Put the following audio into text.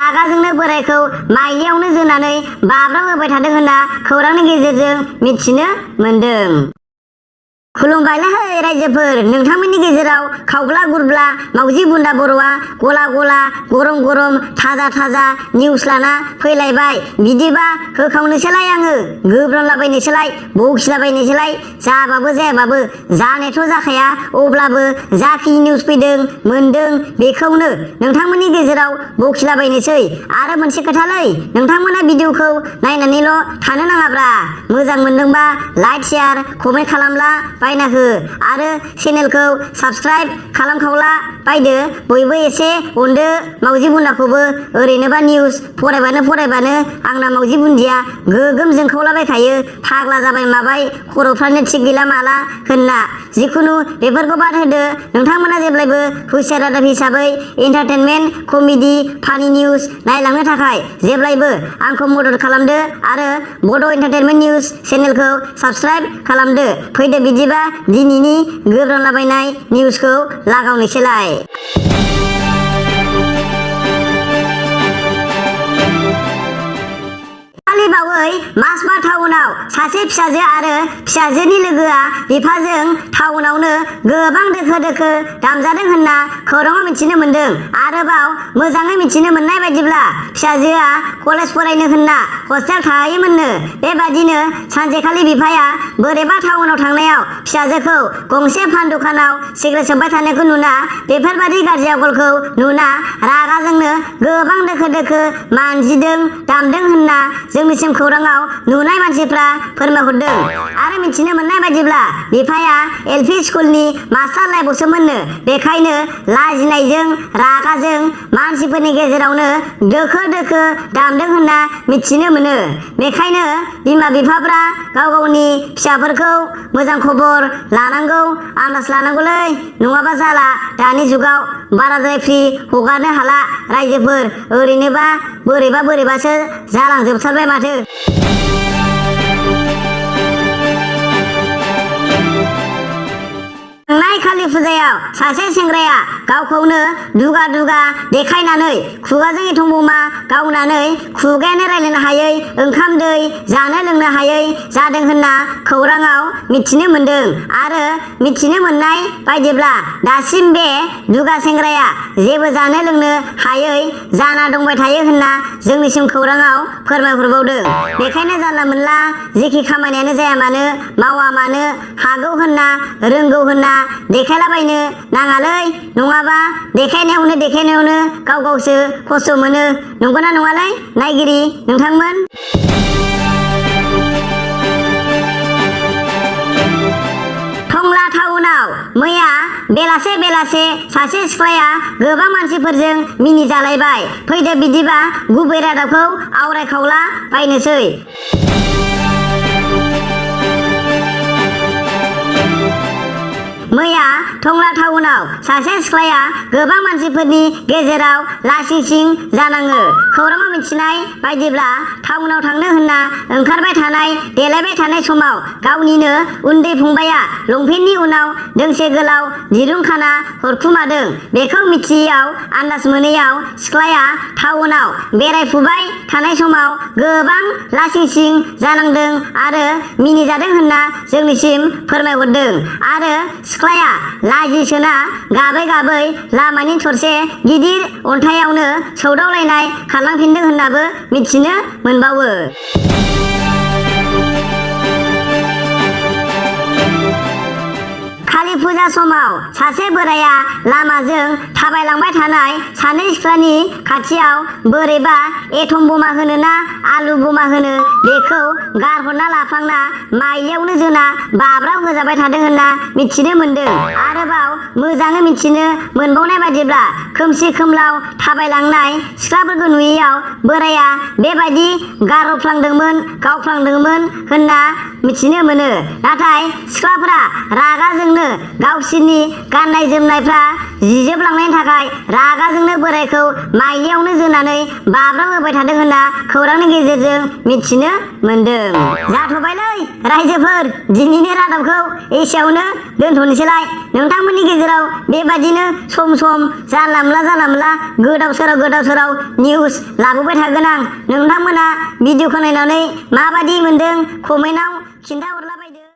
रागाजोंनो बोरायखौ माइलियावनो जोनानै बाब्राब होबाय थादों होनना खौरांनि गेजेरजों मिथिनो मोन्दों। खुलुमबायलै रायजोफोर, नोंथांमोननि गेजेराव खावब्ला गुरब्ला मावजि बुन्दा बर'आ गला गला गरम गरम थाजा थाजा निउस लाना फैलायबाय। बिदिबा होखावनोसैलाय आङो, गोब्रामलाबायनोसैलाय, बखिलाबायनोसैलाय। जाबाबो जायाबाबो जानायाथ' जाखाया, अब्लाबो जाखिनि निउस फैदों मोन्दों बेखौनो नोंथांमोननि गेजेराव बखिलाबायनोसै। आरो मोनसे खोथालै, नोंथांमोना भिडिअखौ नायनानैल' थानो नाङाब्रा। मोजां मोनदोंबा लाइक शेयार कमेन्ट खालामला बायना हो आरो चेनेलखौ साबस्क्राइब खालामखावला बायदो। बयबो एसे अनदो मावजि बुन्दाखौबो। ओरैनोबा निउस फरायबानो आंना मावजि बुन्दिया गोगोम जोंखावलाबायखायो। फाग्ला जाबाय माबाय, खर'फ्रानो थिग गैला माला होनना। जिखुनु बेफोरखौ बाद होदो। नोंथांमोना जेब्लायबो हुसियार रादाब हिसाबै एन्टारटेनमेन्ट कमेडि फानि निउस नायलांनो थाखाय जेब्लायबो आंखौ मदद खालामदो आरो बड' एन्टारटेनमेन्ट निउस चेनेलखौ साबस्क्राइब खालामदो। फैदो बिदिबा दिनैनि गोब्रामलाबायनाय निउसखौ लागावनोसैलाय। बावै मासबा टाउनाव सासे फिसाजो आरो फिसाजोनि लोगोआ बिफाजों टाउनावनो गोबां दोखो दोखो दामजादों होनना खौराङाव मिथिनो मोन्दों। आरोबाव मोजाङै मिथिनो मोननाय बायदिब्ला फिसाजोआ कलेज फरायनो होनना हस्टेल थाहैयोमोननो। बेबादिनो सानसेखालि बिफाया बोरैबा टाउनाव थांनायाव फिसाजोखौ गंसे पान दखानाव सिगारेट सोबबाय थानायखौ नुना बेफोरबादि गाज्रि आखलखौ नुना रागाजोंनो गोबां दोखो दोखो मानजिदों दामदों होनना जोंनिसिम खौराङाव नुनाय मानसिफ्रा फोरमायहरदों। आरो मिथिनो मोननाय बायदिब्ला बिफाया LP स्कुलनि मास्टार लाइफआवसोमोननो। बेखायनो लाजिनायजों रागाजों मानसिफोरनि गेजेरावनो दोखो दोखो दामदों होनना मिथिनो मोनो। बेखायनो बिमा बिफाफ्रा गाव गावनि फिसाफोरखौ मोजां खबर लानांगौ, आन्दाज लानांगौलै, नङाबा जाला। दानि जुगाव बाराद्राय फ्रि हगारनो हाला रायजोफोर। ओरैनोबा बोरैबासो जालांजोबथारबाय माथो। थांनाय कालि फुजायाव सासे सेंग्राया गावखौनो दुगा दुगा देखायनानै खुगाजों एथमबमा गावनानै खुगायानो रायलायनो हायै, ओंखाम दै जानो लोंनो हायै जादों होनना खौराङाव मिथिनो मोन्दों। आरो मिथिनो मोननाय बायदिब्ला दासिम बे दुगा सेंग्राया जेबो जानो लोंनो हायै जाना दंबाय थायो होनना जोंनिसिम खौराङाव फोरमायहरबावदों। बेखायनो जानला मोनला जेखि खामानियानो जाया मानो मावा मानो हागौ होनना रोंगौ होनना देखायलाबायनो नाङालै, नङाबा देखायनायावनो गाव गावसो खस्थ' मोनो। नंगौना नङालै नायगिरि नोंथांमोन? टंला टाउनाव मैया बेलासे सासे सिख्लाया गोबां मानसिफोरजों मिनिजालायबाय। फैदो बिदिबा गुबै रादाबखौ आवरायखावला बायनोसै। मैया टंला टाउनाव सासे सिख्लाया गोबां मानसिफोरनि गेजेराव लासिंसिं जानाङो। खौराङाव मिथिनाय बायदिब्ला टाउनाव थांनो होनना ओंखारबाय थानाय देलायबाय थानाय समाव गावनिनो उन्दै फंबाया लंपेन्टनि उनाव दोंसे गोलाव दिरुं खाना हरखुमादों। बेखौ मिथियैयाव आन्दाज मोनैयाव सिख्लाया टाउनाव बेरायफुबाय थानाय समाव गोबां लासिंसिं जानांदों आरो मिनिजादों होनना जोंनिसिम फोरमायहरदों। आरो सिख्लाया लाजिसोना गाबै लामानि थरसे गिदिर अन्थायावनो सौदावलायनाय खारलांफिनदों होननाबो मिथिनो मोनबावो। कालि फुजा समाव सासे बोराया लामाजों थाबायलांबाय थानाय सानै सिख्लानि खाथियाव बोरैबा एटम बमा होनो ना आलु बमा होनो बेखौ गारहरना लाफ्लांना माइलियावनो जोना बाब्राब होजाबाय थादों होनना मिथिनो मोन्दों। आरोबाव मोजाङै मिथिनो मोनबावनाय बायदिब्ला खोमसि खोमलाव थाबायलांनाय सिख्लाफोरखौ नुयैयाव बोराया बेबायदि गावफ्लांदोंमोन होनना मिथिनो मोनो। नाथाय सिख्लाफोरा रागाजोंनो गावसोरनि गाननाय जोमनायफ्रा जिजोबलांनायनि थाखाय रागाजोंनो बोरायखौ माइलियावनो जोनानै बाब्राब होबाय थादों होनना खौरांनि गेजेरजों मिथिनो मोनदों। जाथ'बायलै रायजोफोर दिनैनि रादाबखौ एसेयावनो दोनथ'नोसैलाय। नोंथांमोननि गेजेराव बेबादिनो सम सम जानला मोनला गोदाव सोराव निउस लाबोबाय थागोन आं। नोंथांमोना भिडिअखौ नायनानै माबादि मोनदों कमेन्टआव खिन्थाहरलाबाय।